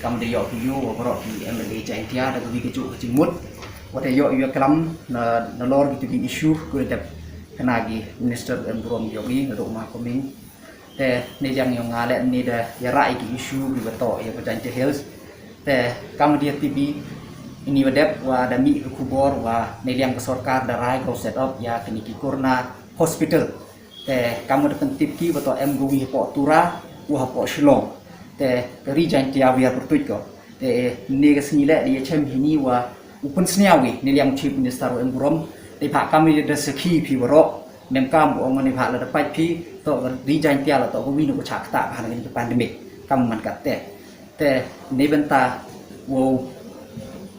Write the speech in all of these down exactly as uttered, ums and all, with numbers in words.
Kam da ïoh video wa baroh ki M L A Jaintia da ka wi ka juh ka jingmut. Wat ïoh ïa klam na na lor ki tu ki issue ko dep kena ki minister em burom ïoh i na dok ma koming. Te ne jang ïong nga le ni da ïa rai ki issue ki bato ïa ka Jaintia Hills. Te kam dia T V ini wa dep wa da mi ka khubor wa ne liang ka sorkar da rai ko set up ïa kini ki corona hospital. Te kam da pyntip ki bato em go wi hapoh Tura wa hapoh Shillong. Te ka ri Jaintia wi ar pertuit ko. Te ne ka sngi le dia chem hini wa u pynsniaw wi ne liang chief minister wa em burom. Te ba kam da sakhi phi baroh. Mem kam ong ne ba la da pait phi to ka ri Jaintia la to ka wi no ko chak ta ba na ka pandemic. Kam man kat te. Te ne benta wow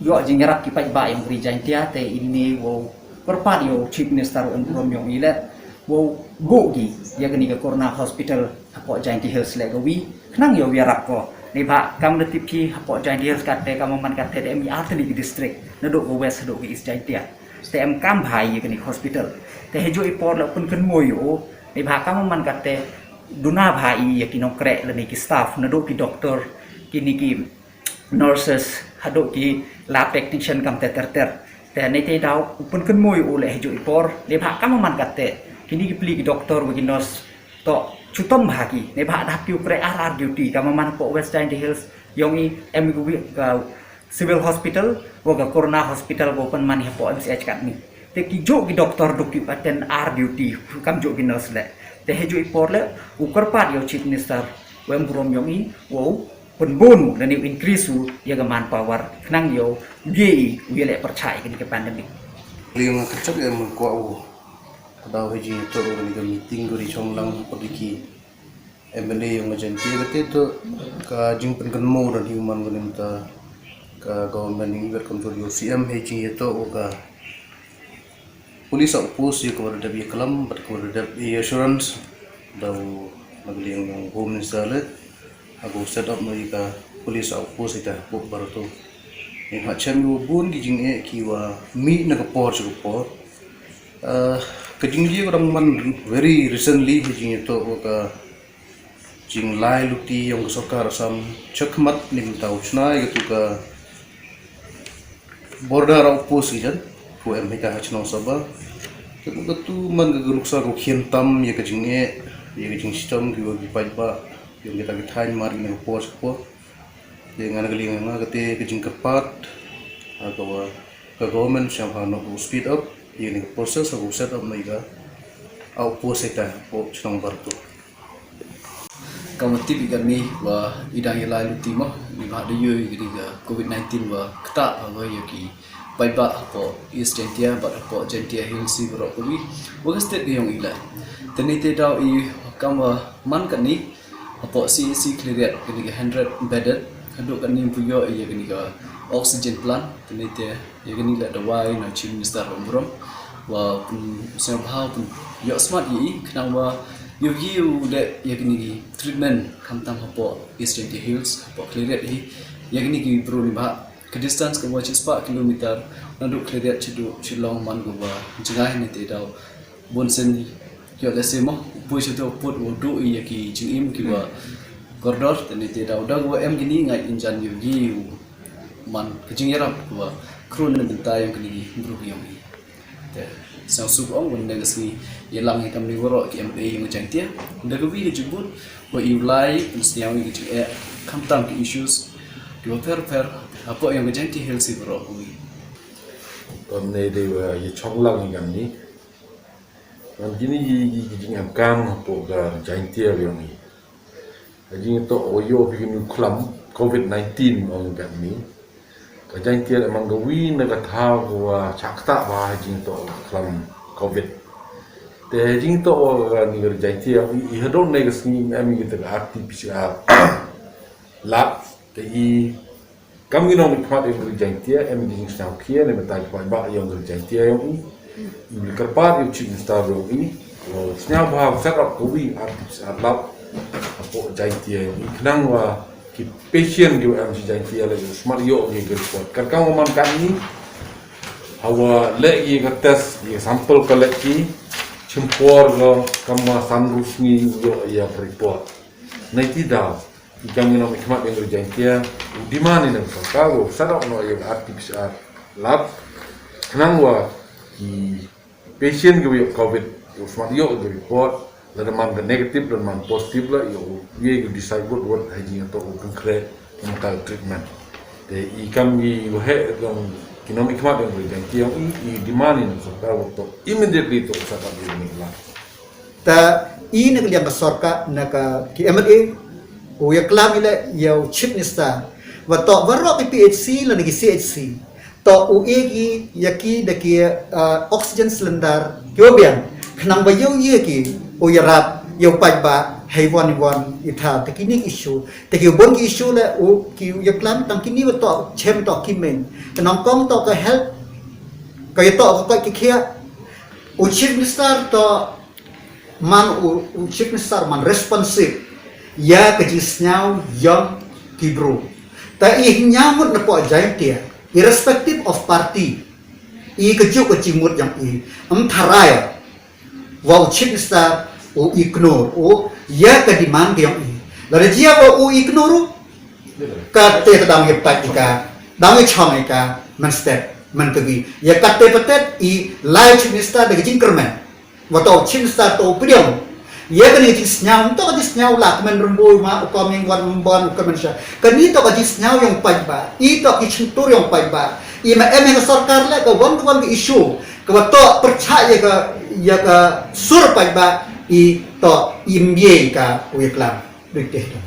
ïoh jingïarap ki paidbah ïong ka ri Jaintia te ini wow kyrpad ïa u chief minister wa em burom ïong i le wow go gi ïa kani ka corona hospital hapoh Jaintia Hills le ka wi khnang ïoh ïarap ko. Ne ba kam da tip ki hapoh Jaintia Hills kat te kam man kat te em i ar tani ki district na dok ka west dok ka east Jaintia. Te em kam bha ïa kani ka hospital. Te hejo i por le pynkynmo ïa u ne ba kam man kat te duna bha ïa ki nongkreh lane ki staff na dok ki doctor kini ki nurses haduh ki lab technician kam te ter ter. Te ne te daw u pynkynmo ïa u le hejo i por le ba kam man kat te kini ki pli ki doctor wa ki nurse to chutom bha ki ne ba dap ki u kreh ar ar duty kam man hapoh West Jaintia Hills ïong i em i ka wi ka civil hospital wa ka corona hospital wa pynman hapoh M C H kat ni. Te ki juh ki doctor duk ki attend ar duty kam juh ki nurse le. Te hejo i por le u kyrpad ïa u chief minister wa em burom ïong i wow pynbun lane u increase u ïa ka manpower khnang ïa u bie i u ïa le pyrchah ïa kani ka pandemic. Liang ka chak em kwah u daw heji to kani ka meeting ko ri chong lang ko diki. M L A ïong ka Jaintia kate to ka jingpynkynmo da hi u man ka nimta ka government ïong i bad kam to ïa u C M heji to ka police outpost ïa ka wa da dep ïa klam bad ka wa da dep ïa assurance da u na ka liang ïong home minister le ha ka set up no ïa ka police outpost ïa ka pok bar to. Ïa ha chem ïa bun ki jingeh ki wa mih na ka por sha ka por. Ah, ka jingïa ka dang man very recently ha jingïatoh wa ka jinglai luti ïong ka sorkar Assam chakhmat ning tau chna ïa katu ka border outpost ki jan ko em hi ka ha chnong Sabha. Katu katu man ka nuksa ko khian tam ïa ka jingeh ïa ka jingshitom ki wa ki paidbah ïong kita ki thaiñ mar ïa ka por sha ka por. Te ngan ka liang nga kate ka jingkyrpad ha ka wa ka government shang ha no ko speed up ïa ni ka process ha ko set up na ïa ka outpost ita ko chnong Bartu. Ka mati bi kami wa idang ïa lai luti mo ni ba da yoi ïa ka covid nineteen wa kata ha wa ïa ki paidbah hapoh East Jaintia bad hapoh Jaintia Hills i baroh kawei wa ka state ka ïong i la. Te ni te daw i kam wa man kani hapoh C H C Khliehriat kani ka hundred bedded haduh kani pu ïoh ïa kani ka oxygen plant. Te ni te ïa kani la dawai na Chief Minister Ram Burom wa pun sngewbha pun ïoh smat ïa i khnang wa ïoh ïa u de ïa kani ki treatment khamtam hapoh East Jaintia Hills hapoh Khliehriat hi ïa kani ki bru ni ba ka distance ka wa shispah kilometer naduh Khliehriat chiduh Shillong man ka wa jngai ni te daw bun sen ïoh lehse mo bun sha to put wa duh ïa ki jingim ki wa kordor te ni te daw da wa em kini ngai injan ïoh ïa u man ka jingïarap ka wa khrun na bynta ïong kini bru ïong i. Te sngewsuk ong wan da ka sngi ïa lang ïa kam ni waroh ki M L A ïong Jaintia da ka wi ka jubut wa i u lai pynsngew ïa ka jingeh khamtam ki issues ki wa pher pher hapoh ïong ka Jaintia Hills i waroh ka wi. Kam ne dei wa ïa chong lang ïa kam ni. Ngan kini ïa ïa ki jingem kam hapoh ka Jaintia ïong i. Ka jingtoh wa ïoh phi kini u khlam covid nineteen ong ïa kam ni. Ka Jaintia man ka wi na ka thaw ka wa chak ta ba jingtoh wa khlam covid. Te jingtoh wa ka ni ka Jaintia i hadon ne ka sngi em ïa ka R T P C R lab te i kam ngi nong khmat ïong ka Jaintia em ngi jingsngew khia ne mynta ki paidbah ïong ka Jaintia ïong i. I bli kyrpad ïong Chief Minister ïong i. Sngewbha set up ka wi R T P C R lab hapoh Jaintia ïong i khnang wa ki patient ki wa em shi Jaintia la ïong smat ïong ki ka report. Kan kam wa man kan ni hawa leh ki ka test ki sample collect ki chimpor ka kam wa san ru sngi ïong ïa ka report. Nai ti daw Ki kam ngi nongmihkhmat ïa ka Ri Jaiñtia, u demand ïa ka sorkar u set up noh ïa ka R T P C R lab, khnang ba ki patient kiba ïoh covid u smat ïoh ka report, lada man ka negative lada man positive la ïoh u ïa ka decide bud wat ha jingïatoh u kren khreh ïa ka treatment. Te i kam ngi waheh dong ki nongmihkhmat ïa ka Ri Jaiñtia, i demand ïa ka sorkar wat to immediately to set up ïa ka lab. Ta i na ka liang ka sorkar na ka ki M L A u ïa klam ïa u Chief Minister, wat to baroh ki P H C lane ki C H C to u ïa ki ïa ki da ki, uh, oxygen cylinder kiba biang, khnang ba ïa u ïa ki u ïarap ïa u paidbah hei wan wan i thaw. Ta kini ki issue, ta ki bun ki issue le u ki u ïa klam tang kini wat to chem to ki main. Ka nongkong to ka health, ka ïa to ka koit ki khiah. U Chief Minister to man u, u Chief Minister man responsive ïa ka jingsngew ïong ki bru. Ta i hynñiaw ngut na pok Jaiñtia, irrespective of party, i ka juk ka jingmut ïong i, em tharai wa u Chief Minister u ignore u ïa ka demand ka ïong i. Lada jia wa u ignore u, ka te ka dang ïa pat i ka, dang ïa chong i ka man step man ka gi. Ïa ka te patet i lai Chief Minister da ka jingkyrmen. Wa to Chief Minister to u pdiang ïa kane ka jingsngew, to ka jingsngew la ka men rembui ma u kom ïing wan wan u ka men sha. Kane to ka jingsngew ïong paidbah, i to ki chyntur ïong paidbah. I ma em ïa ka sorkar le ka wan ka wan ka issue ka wa to pyrchah ïa ka, ïa ka sur paidbah, i to i mbiei ka u ïa klam. Dei te to.